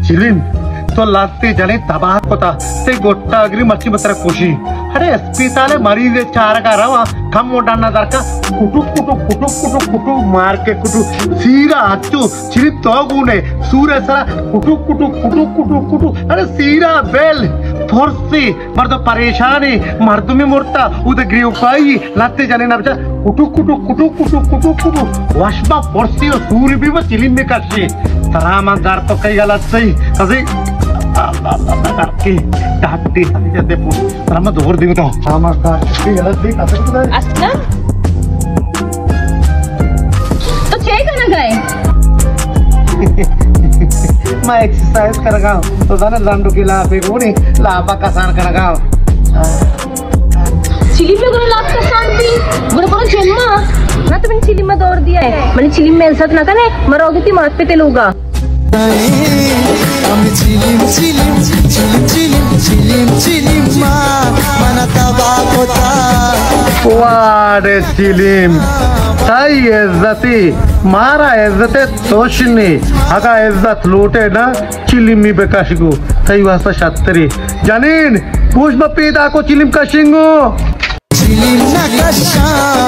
چلیم، تو لہتے جنین تباہ کتا، تئی گٹا اگری مرچی متر کشی۔ ارے اسپیتال مریض چارگا روا، کم موڈا نہ درکا، کٹو کٹو کٹو کٹو کٹو مار کے کٹو، سیرا اچو، چلیم تو گونے، سور سرا، کٹو کٹو کٹو کٹو کٹو، ارے سیرا بیل، پھرسی، مردم پریشانی، مردمی مرتا، او دے گریوکائی، لہتے جنین ابجا، کٹو کٹو کٹو کٹو کٹو کٹو۔ وش با پرسی و سور بی با چلیم بکشی۔ ترا من در تو کئی غلط سی۔ کسی اللہ اللہ اللہ کر کے ڈاکٹی سمجھے دے پو۔ ترا من دور دیو تو۔ ہاں، من در کئی غلط سی، کسی کو در۔ اصلا؟ تو چے کنگا ئے؟ ما ایکسرسائز کرگا۔ تو زانے لنڈو کی لاپے گونی، لاپا کسان کرگا۔ چلیم ءَ گڑا لاپ کسان بی، گڑا برو جما۔ نہ تو منی چلیم ءَ دور دیا ئے۔ منی چلیم ءَ عزت نہ کنے، مرو گتی مات پتے لوگا۔ ہمے چلیم، چلیم، چلیم، چلیم، چلیم، چلیم ما، منا تباہ کتا۔ واڑے چلیم، تئی عزتی، مارا عزت توش نی۔ اگا عزت لوٹے نا، چلیمی بکش گو، تئی واسطہ شتری۔ جنین، گوش بہ پیدا کو چلیم کشنگو۔ چلیم نہ کشاں،